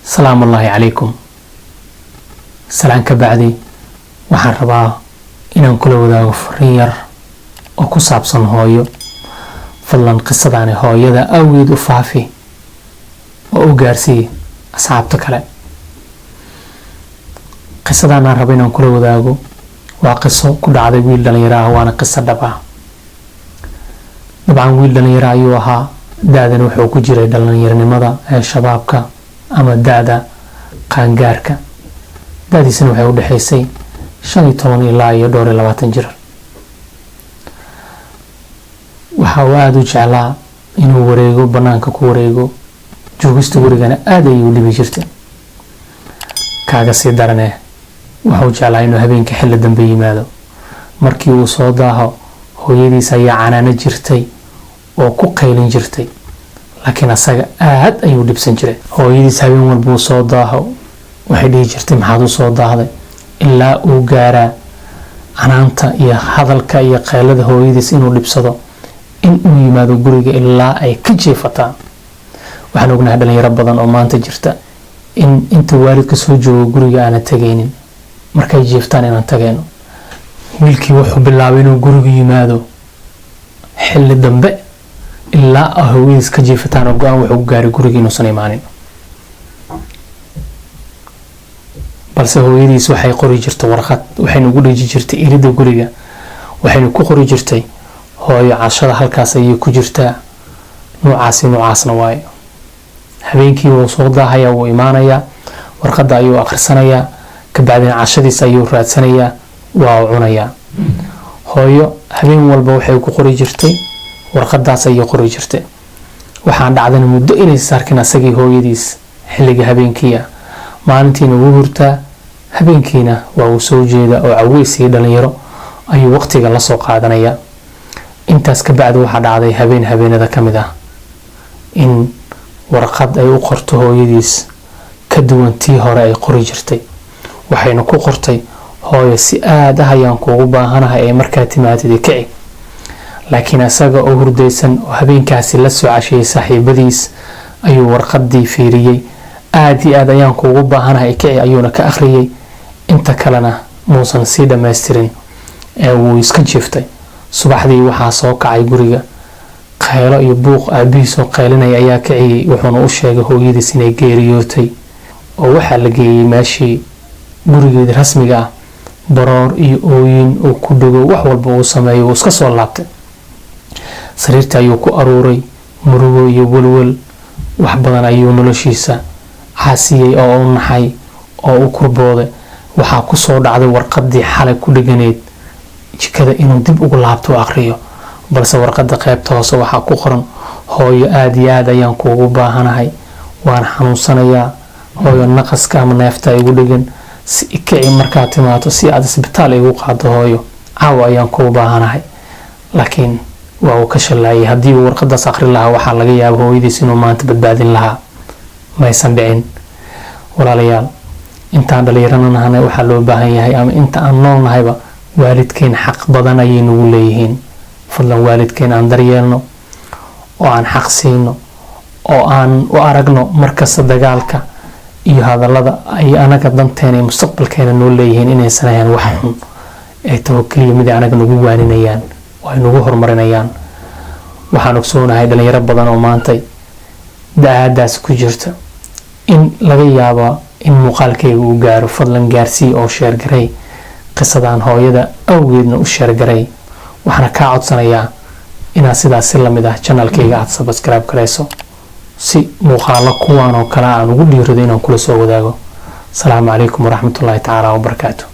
Salaamullaahi calaykum. Salaan ka bacdi, waxaan rabaa inaan kula wadaago fariin yar oo ku saabsan hooyo. Fadlan qisadaani hooyada awgeed u faafi oo u gaarsii asxaabta kale. Qisadaan aan rabo inaan kula wadaago waa qiso ku dhacday wiil dhalinyaro ah, waana qiso dhab ah. Dabcan wiil dhalinyaro ayuu ahaa, da-dan wuxuu ku jiray dhalinyaronimada ee shabaabka ama da-da qaangaarka. Da-diisana waxay u dhexaysay 15 ilaa iyo dhowr iyo labaatan jir. Waxa uu aada u jeclaa inuu wareego, banaanka ku wareego. Joogista gurigana aada ayay u dhibi jirtay. Kaaga sii darane, wuxuu jeclaa inuu habeenka xilli dambe yimaado. Markii uu soo daaho, hooyadiis ayaa canaano jirtay oo ku qaylin jirtay, laakiin asaga aad ayuu dhibsan jiray. Hooyadiis habeen walba uu soo daaho waxay dhihi jirtay, "Maxaad u soo daahday?" Ilaa uu gaaraa canaanta iyo hadalka iyo qaylada hooyadiis inuu dhibsado in uu yimaado guriga ilaa ay ka jeefataan. Waxaan ognahay dhalinyaro badan oo maanta jirta in inta waalidka soo joogo guriga aanan tegaynin, markay jiiftaan inaan tageyno. Wiilkii wuxuu bilaabay inuu guriga yimaado xilli dambe ilaa hooyadiis ka jiifataan, oo go-aan wuxuu ku gaaray guriga inuusan imaanin. Balse hooyadiis waxay qori jirtay warqad, waxayna ugu dheji jirtay iridda guriga, waxayna ku qori jirtay, "Hooyo, cashada halkaas ayay ku jirtaa, noocaasi noocaasna waayo." Habeenkii wuu soo daahaya, wuu imaanayaa, warqadda ayuu akhrisanayaa, kabacdina cashadiis ayuu raadsanayaa, waa uu cunayaa. Hooyo habeen walba waxay ku qori jirtay warqadaas ayay qori jirtay. Waxaan dhacdana muddo inaysan arkin asagii hooyadiis xilliga habeenkii ah. Maalintiina wuu hurtaa, habeenkiina waa uu soo jeeda oo caweys iyo dhalinyaro ayuu waqtiga lasoo qaadanaya. Intaas ka bacdi waxaa dhacday habeen habeenada ka mid ah in warqad ay u qorto hooyadiis ka duwan tii hore ay qori jirtay. Waxayna ku qortay, "Hooyo, si aad ah ayaan kuugu baahanahay ee markaa timaadid kici." Laakiin isaga oo hurdaysan oo habeenkaasi la soo casheeyay saaxiibadiis ayuu warqadii fiiriyey. "Aad iyo aad ayaan kuugu baahanahay, kici," ayuuna ka akhriyey. Inta kalena muusan sii dhammaystirin ee wuu iska jiiftay. Subaxdii waxaa soo kacay guriga qaylo iyo buuq. Aabihiisoo qaylinaya ayaa kiciyey, wuxuuna u sheegay hooyadiis inay geeriyootay oo waxaa la geeyey meeshii gurigeeda rasmiga ah. Baroor iyo ooyin uu ku dhego, wax walba uu sameeyo, wuu iska soo laabtay. Sariirta ayuu ku aruuray murugo iyo welwel. Wax badan ayuu noloshiisa caasiyey oo u naxay oo u kurbooday. Waxaa kusoo dhacday warqadii xalay ku dheganayd jikada inuu dib ugu laabto u aqriyo. Balse warqada qeybta hoose waxaa ku qoran, "Hooyo, aada iyo aad ayaan kuugu baahanahay, waan xanuunsanayaa hooyo, naqaska ama neefta igu dhegan, si ikici markaad timaado si aad isbitaal igu qaado. Hooyo, caawa ayaan kuu baahanahay." Laakiin waa uu ka shallaayay. Haddii uu warqadaas aqri lahaa, waxaa laga yaaba hooyadiis inuu maanta badbaadin lahaa. Maysan dhicin. Walaalayaal, intaan dhalinyarana nahanay waxaa loo baahan yahay, ama inta aan nool nahayba, waalidkeen xaq badan ayay nagu leeyihiin. Fadlan waalidkeen aan daryeelno oo aan xaq siino oo aan u aragno markasta dagaalka iyo hadallada ay anaga danteena iyo mustaqbalkeena noo leeyihiin inaysan ahayn wax xun, ay taho keliya mid ay anaga nagu waaninayaan oo ay nagu horumarinayaan. Waxaan ogsoonahay dhalinyaro badan oo maantay da-aadaas ku jirta in laga yaabo in muuqaalkayga uu gaaro. Fadlan gaarsii oo share garay qisadan, hooyada awgeedna u share garay. Waxaana kaa codsanayaa inaad sidaas si lamid ah channelkayga aad subscribe garayso si muuqaalo kuwaan oo kale aan ugu dhiirado inaan kula soo wadaago. Asalaamu calaykum waraxmatullaahi tacaala wabarakaatu.